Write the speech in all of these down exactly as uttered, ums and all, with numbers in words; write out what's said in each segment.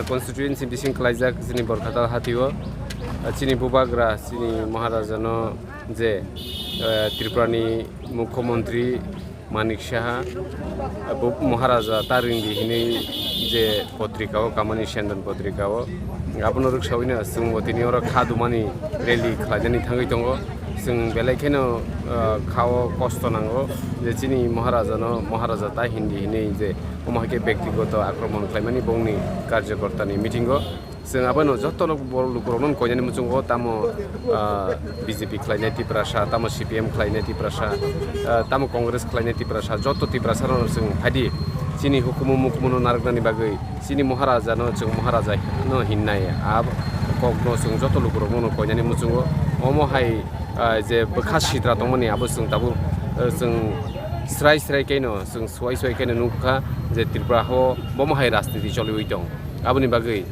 Constituency bising khlaijak chini Borkatal hatio, chini bubagra, chini Maharajano je, eh, Tripurani Mukhyamantri Manik Saha, bo Maharaja ta ringdi hinwi je potrika o, Kamani Sendon potrika o, abono rwksawi no chwngbo tini oro kha dumani rally khlainani thangwi tongo. Chwng belai kheno, ah, kha o kosto nango je chini Maharajano Maharaja ta hindi hinwi je omo hai khe bektigoto akromon khlaimani bongni karjokortani meeting o. Chwng abono joto lukurokno koinani muchungo tamo, ah, B J P khlainai Tiprasa, tamo C P M khlainai Tiprasa, ah, tamo Congress khlainai Tiprasa, joto Tiprasa rokno chwng phaidi chini hukumu mukumuno narwknani bagwi chini Maharajano chwng Maharajano hinnai. A kokno chwng joto lukurokno koinani muchungo. Omo hai, ah, je bwkha sitra tongmani abo chwng tabuk, ah, chwng srai srai khaino, chwng suai suai khaino nukha je Tripura o bomo hai rajniti choliwi tong. Aboni bagwi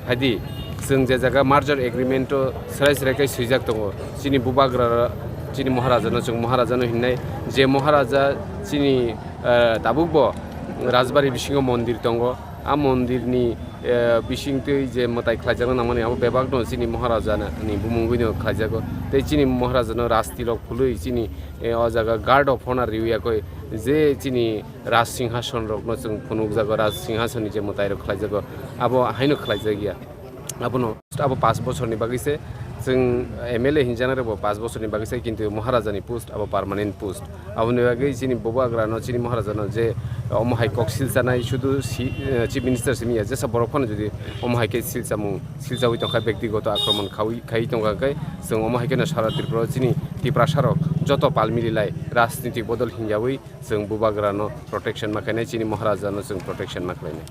Haidi, chwng je jaga merger agreement o srai srai khe swijak tongo, chini bubagra, chini Maharajano chwng Maharajano hinnai, je Maharaja chini, eh, tabukbo Rajbari bisingo mondir tongo, a mondirni, eh, bisingtwi je mwtai khlaijakna nangmani abo bebakno chini Maharajani bumungwino khlaijago, tei chini Maharajano rajtirok phului chini, eh, o jaga guard of honor riwi yakwi je chini Raj Singhason rokno chwng phunukjago, Raj Singhason ni je mwtai rok khlaijago, abo haino khlaijak ya. Abono, abo pash bosorni bagwi se, chwng M L A hinjana rokbo pash bosorni bagwi se, kintu Maharaja ni post abo permanent post. Aboni bagwi chini bubagra no, chini Maharaja no je omo hai kok silchanai, sudu si, eh, Chief Minister simi ya, jesa borok phano jodi omo hai khe silchamung, silchawi tongkha, bektigoto akromon khawi, khai tongkha khe, chwng omo hai khe no sara Tripura o chini Tiprasa rok joto pal mililai rajnitik bodol hingyawi, chwng bubagrano protection ma khainai, chini Maharajano chwng protection ma khlainai.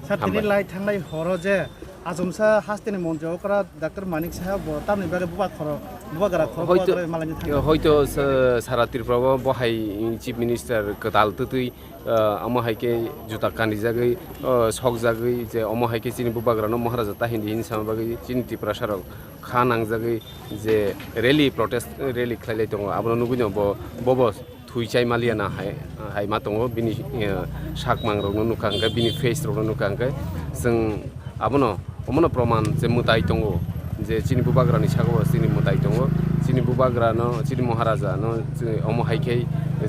Sir, tini Hambai. Lai thangnai horo je achomsa hasteni montri okra Doctor Manik Saha bo tamni bagwi bubagra khoro, bubagra khoro, Hoito, bubagra malaini thangkha. Hoito sa-, sara Tripura o bo hai Chief Minister kwtal twtwi, ah, omo hai khe juta kanijagwi, ah, sokjagwi je omo hai khe chini bubagrano Maharaja ta hindi hini sama bagwi chini Tiprasa rok kha nangjagwi je rally, protest rally khlailai tongo, abono nugwi no bo, bobo thwi chai maliya na hai, hai ma tongo, bini, eh, sakmang rokno nukha hwnkhe, bini face rokno nukha hwnkhe, chwng abono, omono proman je mwtai tongo, je chini bubagrani saka o chini mwtai tongo, chini bubagrano, chini Maharajano, chini omo hai khe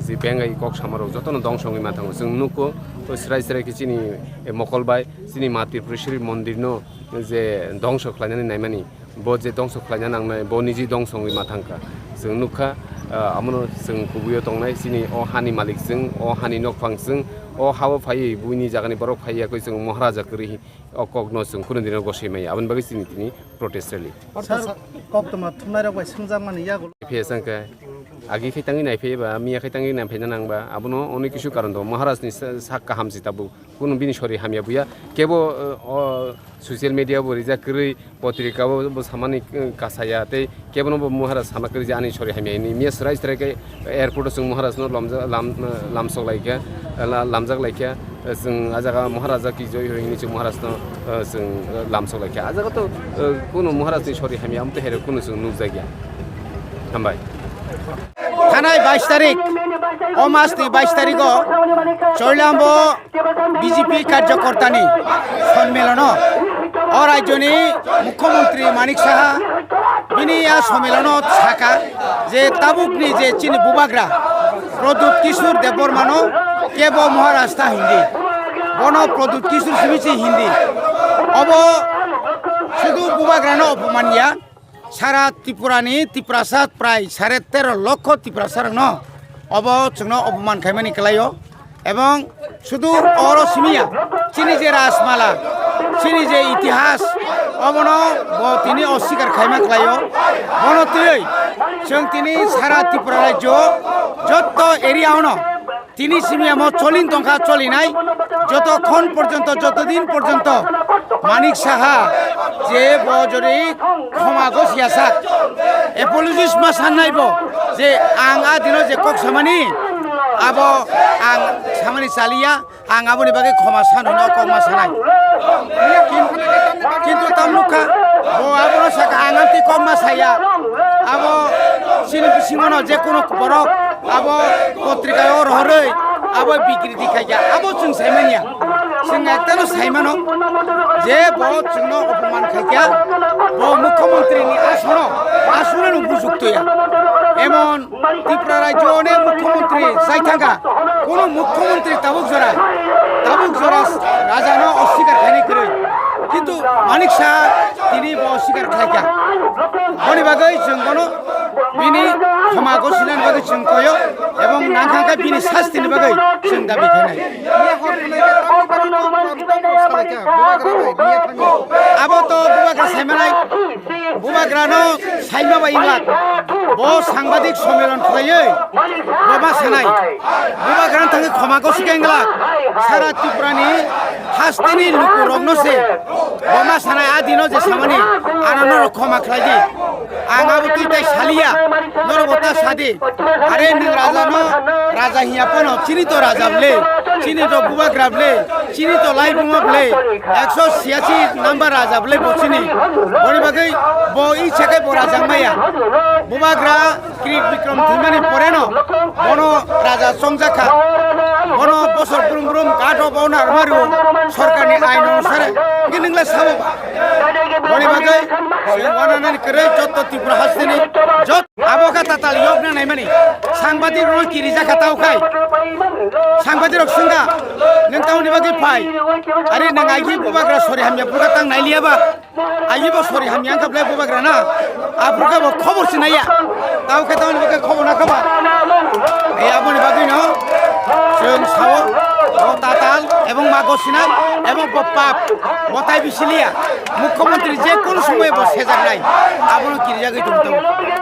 je bengai kok samarok jotono dongso wngwi ma thango. Chwng nukho, o srai srai khe chini, eh, mokol bai chini Ma Tripureshwari mondirno je dongso khlainani naimani. Bo je dongso khlaina nangnai, bo niji dongso wngwi ma thangkha. Chwng nukha, ah, amono chwng kubuio tongnai, chini o hani malik chwng, o hani nokphang chwng, o ha-o phaiwi buini jagani borok phai yakwi chwng Maharaja kwrwi o kokno chwng kunu dino gosoi maya. Aboni bagwi chini tini protest rally. Sir, koktwma thumnairok bai swngjakmani yagulo. Phiya changkha, agi khai tangwi naiphaiba, miya khai tangwi naiphaina nangba, abono onek kisu karon tongo. Maharajni sa-, sak kaham si tabuk. Kunu bini sori hamya buya. Kebo, eh, o social media bo rijak kwrwi, potrika bo, bo samani, eh, kasaya, tei kebono bo Maharaj sama kwrwi je ani sori hamya hini. Miya srai srai khe airport o chwng Maharaj no lamja-, lam-, eh, lamsok laikha, la-, lamjak laikha. Eh, chwng a jaga Maharaja ki joi hoi hini chwng Maharaj no, eh, chwng, eh, lamsok laikha. A jaga to, eh, kunu Maharaj ni sori hamya amte here kunu chwng nukjakya. Hambai. Thanai bais tarik, o mas ni bais tarik o Choilambo B J P karjokorta ni sonmilono o rajyo ni Mukhyamantri Manik Saha bini a sonmilono saka je tabuk ni je chini bubagra Pradyut Kishore Debbarma no kebo Maharaj ta hindi, bono Pradyut Kishore simi se hindi, obo sudu bubagra no opoman ya. Sara Tripura ni Tiprasa prai sare tero lokho Tiprasa rokno obo chwngno opoman khaimani kwlaio, ebong sudu oro simiya chini je Rajmala, chini je itihas, obono bo tini oswikar khaima kwlaio. Bono twiwi chwng tini sara Tripura rajyo jotto area ono Tini simi amo cholin tongkha, cholinai. Joto khon porjonto, joto din porjonto Manik Saha je bo jori khoma gosiya sak, apologies ma sannai bo je ang a dino je kok samani abo ang samani chaliya, ang aboni bagwi khoma sano hino kok ma sanai. Kintu tam nukha, bo abono saka ang amtwi kok ma saya. Abo chini bisingono je kono borok abo potrika o rohorwi abo bikriti khaikha, abo chwng saimanya. Chwng ektano saimano je bo chwngno opoman khaikha, bo mukhyamantri ni asono aswrwngno bujuktoya. Emon Tripura rajyo ni mukhyamantri chai thangkha, kono mukhyamantri tabuk jora, tabuk jora rajano oswikar khainai kwrwi. Kintu Manik Saha tini bo oswikar khlaikha. Boni bagwi chwng bono bini khoma gosinani bagwi chwng koyo ebong nangkha khe bini sastini bagwi chwng dabi khainai. Abo to bubagra saimanai, bubagrano saima bai inglak. Bo sangbadik somiron khlaiwi boma sanai. Bubagrano thangwi khoma gosikha inglak. Sara Tripurani hasteni lukurokno se boma sanai a dino je samani ano norok khoma khlai di. Ang abo twi tai saliya, norok bo ta sadi. Are nwng raja no, raja hiya pono, chini to raja ble, chini to bubagra ble, chini to laibuma ble, ekso siyachi number raja ble bo chini. Boni bagwi bo i sekai bo raja maya. Bubagra Kirit Bikram thwimani poreno bono raja chongjakha. Bono bosor brum brum gato bo narmaru sorkarni ain onusare. Hwnkhe nwngla sabo ba? Boni bagwi chwng wananani kwrwi jotto Tripura hasteni jot abo kha tatal yokna naimani. Sangbadik rokno kirijak kha tao khai. Sangbadik rok swngkha, "Nwng tamoni bagwi phai? Are nwng agi bubagra sori hamya buka tang nailiya ba?" Agi bo sori hamya wngkha belai bubagra na. Aphuru khe bo khobor sinaiya. Tao khe tamoni bagwi khobor na khaba. Ei aboni bagwi no chwng sao bo tatal ebong mago sinai ebong bo pap bo tai bisiliya. Mukhyamantri je kono somoy bo sejaknai. Abono kirijagwi tong tongo.